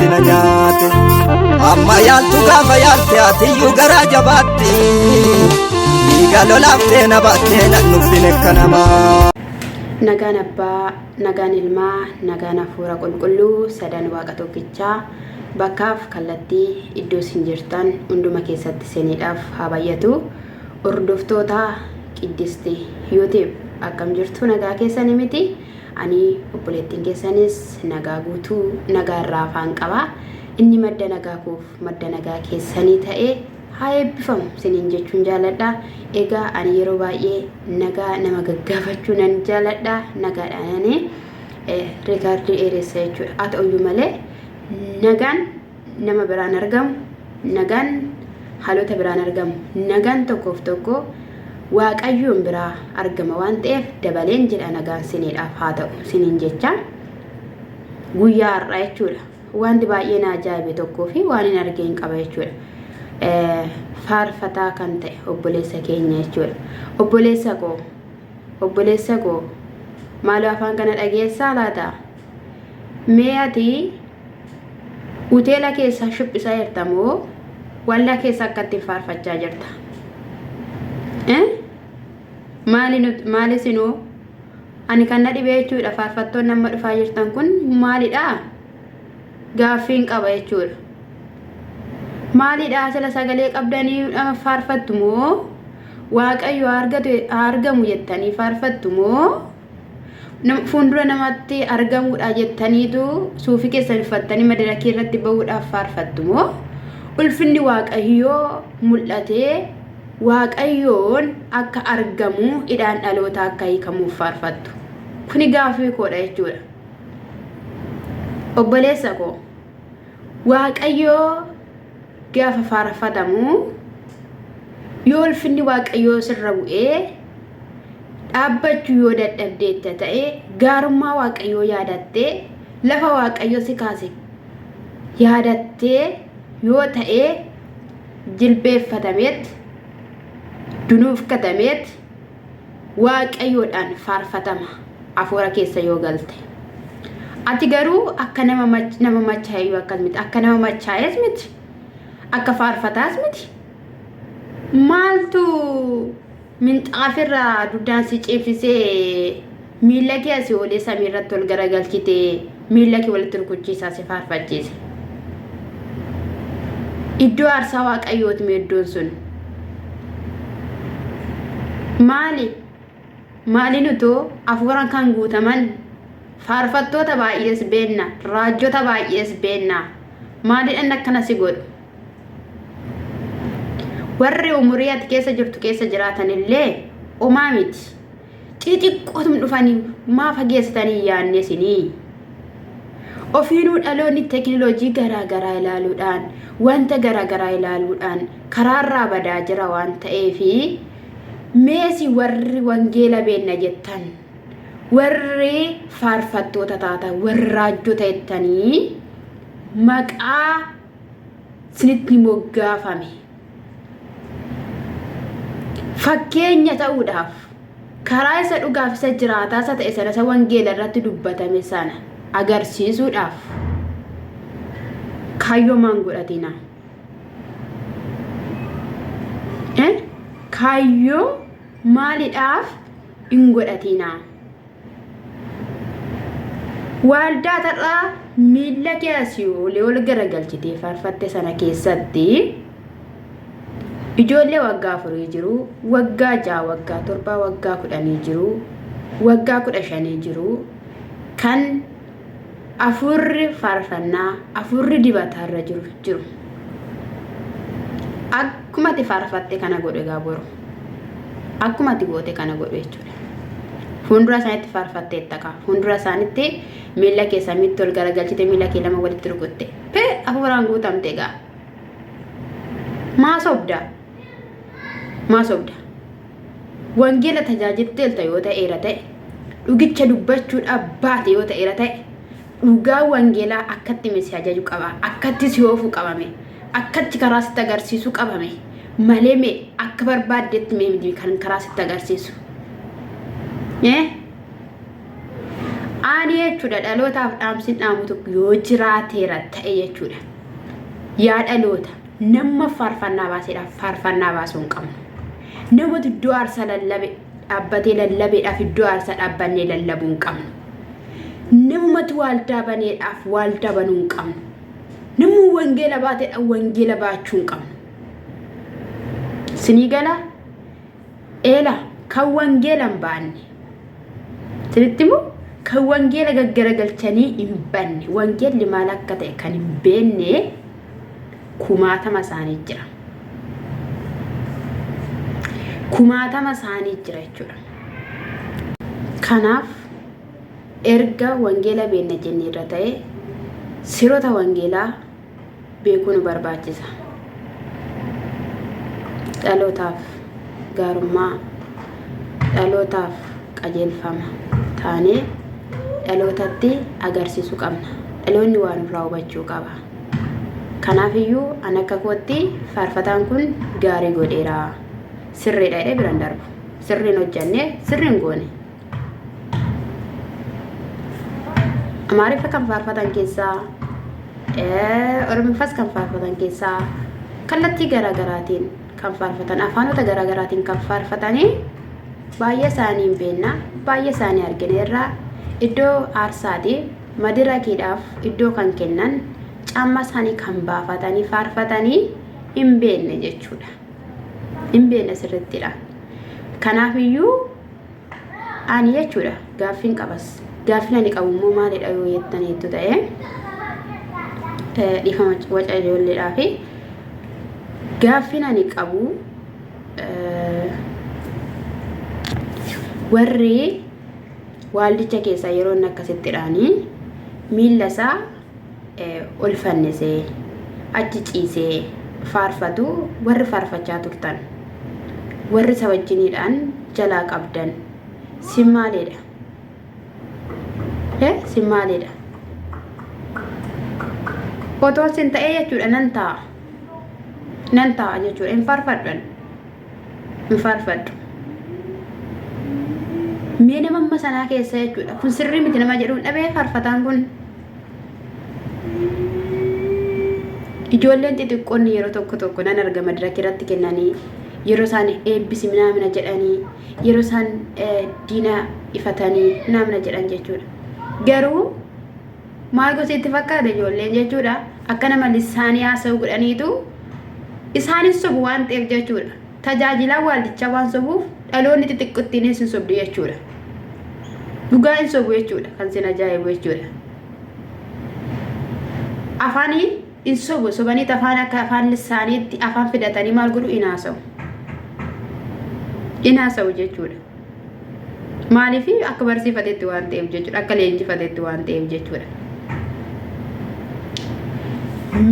Qilleensi na nyaate. Amma yaaltu gaafa yaalte atiyyuu garaa jabaatti. Dhiiga lolaaftee na baattee nan nuffine akka namaa. Nagaan Abbaa, nagaan Ilmaa, nagaan Hafuura Qulqulluu sadan Waaqa tokkichaa bakkaaf kallattii iddoo isin jirtan hunduma keessatti isiniidhaaf haa baay'atu. Hordoftoota Qiddisti YouTube akkam jirtu nagaa keessanii miti? Ani obboleettiin keessanis nagaa guutuu nagaa irraa afaan qaba. Inni madda nagaa koof madda nagaa keessanii ta'e haa eebbifamu siniin jechuun jaaladha. Egaa ani yeroo baay'ee nagaa nama gaggaafachuu nan jaaladha. Nagaadhaan ani riikaardii dheeressa jechuudha. Haa ta'uyyuu malee nagaan nama biraan argamu, nagaan haalota biraan argamu, nagaan tokkoof tokko Waaqayyoon biraa argama waan ta'eef dabaleen jedha nagaan siniidhaaf haa ta'u siniin jecha guyyaa har'aa jechuudha. Wanti baay'ee na ajaa'ibe tokkoo fi waan hin argeen qaba jechuudha. Faarfataa kan ta'e obboleessa keenya jechuudha. Obboleessa koo, obboleessa koo maaloo afaan kana dhageessaa laata? Mee ati Hoteela keessaa shubbisaa jirta moo waldaa keessa akka ittiin faarfachaa jirta? Eh? Maali nut maali sinoo? Ani kan na dhibee jechuudha faarfattoonni amma dhufaa jirtan kun maalidha? Gaaffiin qaba jechuudha. Maalidha sila sagalee qabdanii faarfattu moo Waaqayyo haa argatu haa argamu jettanii faarfattu moo Fuuldura namaatti argamuudha jettaniitu suufii keessan uffattanii madarakii irratti bahuudhaaf faarfattu moo ulfinni Waaqayyoo mul'atee Waaqayyoon akka argamu hidhaan dhaloota akka hiikamuuf faarfattu? Kuni gaaffii koodha jechuudha. Obboleessa koo Waaqayyoo gaafa faarfatamu yoo ulfinni Waaqayyoo sirra bu'ee dhaabbachuu yoo dadhabdeetta ta'e gaarummaa Waaqayyoo yaadattee lafa Waaqayyo si kaase yaadattee yoo ta'e jilbeeffatameet dunuufkatameet Waaqayyoodhaan faarfatama hafuura keessa yoo galte. Ati garuu akka nama nama machaa'eyyuu akkas miti. Akka nama machaa'ees miti. Akka faarfataas miti. Maaltu minxaafirra dugdaan si ciibsisee miilla kee asii olee samii irratti ol garagalchitee miilla kee walitti rukuchiisaa si faarfachiise? Iddoo aarsaa Waaqayyooti mee iddoon sun? Maali? Maaliin utuu hafuuraan kan guutaman faarfattoota baay'ees beenna, raajota baay'ees beenna. Maaliidhaan akkana si godhu? Warri umurii ati keessa jirtu keessa jiraatan illee homaa miti. Xixiqqootum dhufanii maa fageessitanii hin yaadne isinii? Ofiinuu dhaloonni teekinooloojii garaa garaa ilaaluudhaan wanta garaa garaa ilaaluudhaan karaarraa badaa jira waan ta'eef meesi warri wangeela beenna jettan warri faarfattoota taatan warri raajjota jettanii maqaa isinitti moggaafame. Fakkeenya ta'uudhaaf karaa isa dhugaaf isa jiraataa isa ta'e sana isa wangeela irratti dubbatame sana agarsiisuudhaaf kaayyoo maan godhatina. Eh? Kaayyoo maaliidhaaf hin godhatina? Waaldaa tar'aa miilla kee asii olii ol garagalchitee faarfatte sana keessatti ijoollee waggaa afurii jiru, waggaa 6, waggaa 7, waggaa 10 jiru, waggaa 15 jiru kan afuurri faarfannaa, afuurri dibataarra jiru jiru. Akkuma ati faarfatte kana godhu egaa boru. Akkuma ati goote kana godhu jechuudha. Fuuldura isaaniitti faarfatteetta kaa. Fuuldura isaaniitti miilla kee samiitti ol garagalchite miilla kee lama walitti rukutte. Pee hafuuraan guutamte egaa. Maa sobda? Maa sobda? Wangeela tajaajilteelta yoo ta'eera ta'e, dhugicha dubbachuudhaaf baate yoo ta'eera ta'e, dhugaa wangeelaa akkatti si ajaju qaba, akkatti si oofu qabame, akkatti karaa sitti agarsiisu qabame malee mee akka barbaaddetti mee miti kan karaa sitti agarsiisu. Eh? Ani jechuudha dhalootaaf dhaamsin dhaamu tokko yoo jiraateera ta'e jechuudha. Yaa dhaloota nama faarfannaa baaseedhaaf faarfannaa baasuu hin qabnu. Namatu iddoo aarsaa lallabe dhaabbatee lallabeedhaaf iddoo aarsaa dhaabbannee lallabuu hin qabnu. Namumatu waaldaa baneedhaaf waaldaa banuu hin qabnu. Namuu wangeela baateedhaaf wangeela baachuu hin qabnu. Sinii gala eela kan wangeela hin baanne. Sinitti immoo kan wangeela gaggaragalchanii hin banne wangeelli maal akka ta'e kan hin beekne kumaatama isaanii jira. Kumaatama isaanii jira jechuudha. Kanaaf erga wangeela beekna jennee irra ta'e sirota wangeelaa beekuu nu barbaachisa. Dhalootaaf gaarummaa, dhalootaaf qajeelfama taanee dhalootatti agarsiisuu qabna. Dhaloonni waa nurraa hubachuu qaba. Kanaafiyyuu an akka kootti faarfataan kun gaarii godheera. Sirriidha jedhee biran darbu. Sirriin hojjannee sirriin goone. Amaariffa kan faarfatan keessaa Oromiffas kan faarfatan keessaa kallattii garaagaraatiin kan faarfatan afaanota garaagaraatiin kan faarfatanii baay'ee isaanii hin beekna baay'ee isaanii argineerra iddoo aarsaati madirakiidhaaf iddoo kan kennan caammaa isaanii kan baafatanii faarfatanii hin beekne jechuudha. Hin beekne sirriittidha. Kanaafiyyuu Ani jechuudha gaaffiin qabas. Gaaffiin ani qabu immoo maalidha yoo jettaniittu ta'e dhiifama waca ijoolleedhaa fi gaaffiin ani qabu warri waaldicha keessaa yeroo inni akkasittidhaanii miilla isaa ol fannisee achi ciisee faarfatu warri faarfachaa turtan warri isa wajjiniidhaan jalaa qabdan sin maaliidha? Sin maaliidha? Otoo sin ta'ee jechuudha nan taa'a. Nan taa'a jechuudha hin faarfadhu. Hin faarfadhu. Mee nama amma sanaa keessa jechuudha. Kun sirrii miti nama jedhuun dhabee faarfataan kun. Ijoolleen xixiqqoonni yeroo tokko tokko nan arga madiraka irratti kennanii yeroo isaan eebbisi minaamina jedhanii yeroo isaan diina ifatanii minaamina jedhan jechuudha. Garuu maal gosa itti fakkaata ijoolleen jechuudha akka nama lissaanii haasa'u godhaniitu isaanis sobu waan ta'eef jechuudha. Tajaajilaa waaldichaa waan sobuuf dhaloonni xixiqqoottiinis hin sobdu jechuudha. Dhugaa hin sobu jechuudha kan sin ajaa'ibu jechuudha. Afaanii hin sobu sobaniit afaan akka afaan lissaaniitti afaan fidatanii maal godhu hin haasa'u. Hin haasa'u jechuudha. Maaliif akka barsiifatetti waan ta'eef jechuudha. Akka leenjifatetti waan ta'eef jechuudha.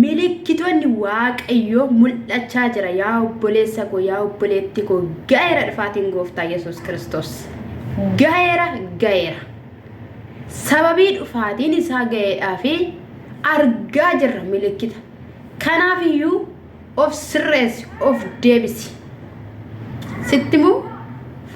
Milikkitoonni Waaqayyoo mul'achaa jira. Yaa obboleessa koo, yaa obboleetti koo, ga'eera dhufaatiin gooftaa Yesuus Kiristoos. Ga'eera, ga'eera. Sababii dhufaatiin isaa ga'eedhaa fi argaa jirra milikkita. Kanaaf iyyuu of sirreessi, of deebisi. Sitti immoo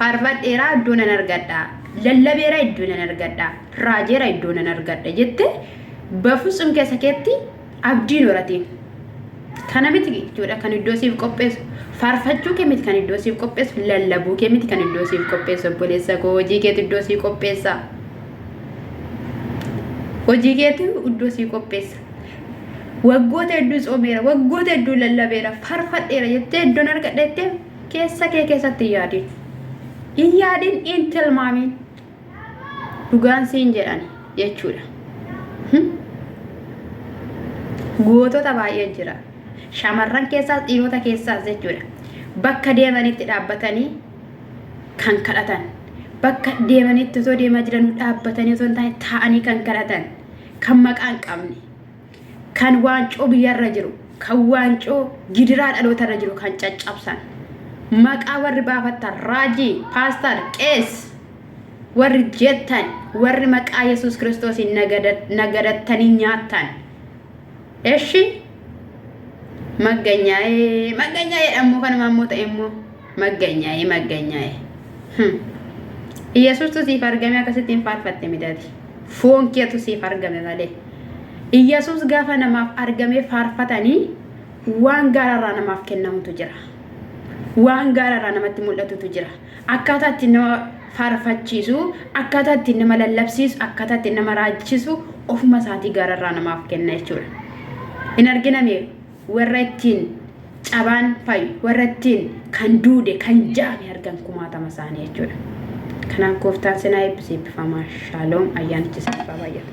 faarfadheeraa iddoo nan argadha, lallabeeraa iddoo nan argadha, raajeera iddoo nan argadha jette bafutsum keessa keetti abdiin horatiin. Kana miti jechuudha kan iddoo siif qopheessu. Faarfachuu kee miti kan iddoo siif qopheessu, lallabuu kee miti kan iddoo siif qopheessu obboleessa koo hojii keetu iddoo sii qopheessa. Hojii keetu iddoo sii qopheessa. Waggoota hedduu tsoomeera, waggoota hedduu lallabeera, faarfadheera jettee iddoon argadha jettee keessa kee keessatti hin yaadin. Hin yaadin, hin tilmaamin. Dhugaan siin jedhan jechuudha. Gootota baay'ee jira. Shamarran keessaas dhiirota keessaas jechuudha. Bakka deemanitti dhaabbatanii kan kadhatan. Bakka deemanitti osoo deemaa jiranuu dhaabbatanii osoo hin taane taa'anii kan kadhatan. Kan maqaa hin qabne. Kan waancoo biyyarra jiru. Kan waancoo gidiraa dhalootarra jiru kan caccabsan. Maqaa warri baafattan raajii, paastar, qees warri jettan warri maqaa Yesuus Kiristoosiin nagadattanii nyaattan. Eshi magganyaa'ee magganyaa'ee ammoo kanuma ammoo ta'e immoo magganyaa'ee magganyaa'ee. Yesuustu siif argame akkasitti hin faarfatte mitati. Foon keetu siif argame malee. Iyyasuus gaafa namaaf argamee faarfatanii waan gaararraa namaaf kennamutu jira. Waan gaararraa namatti mul'atutu jira. Akkaataa ittiin nama faarfachiisu, akkaataa ittiin nama lallabsiisu, akkaataa ittiin nama raachisu ofuma isaatii gaararraa namaaf kenna jechuudha. Hin arginame warra ittiin cabaan fayyu, warra ittiin kan duude, kan jaame argan kumaatama isaanii jechuudha. Kanaaf gooftaan sinaa eebbisu eebbifamaa. Shaaloom ayyaanichi isiniif haa baay'atu.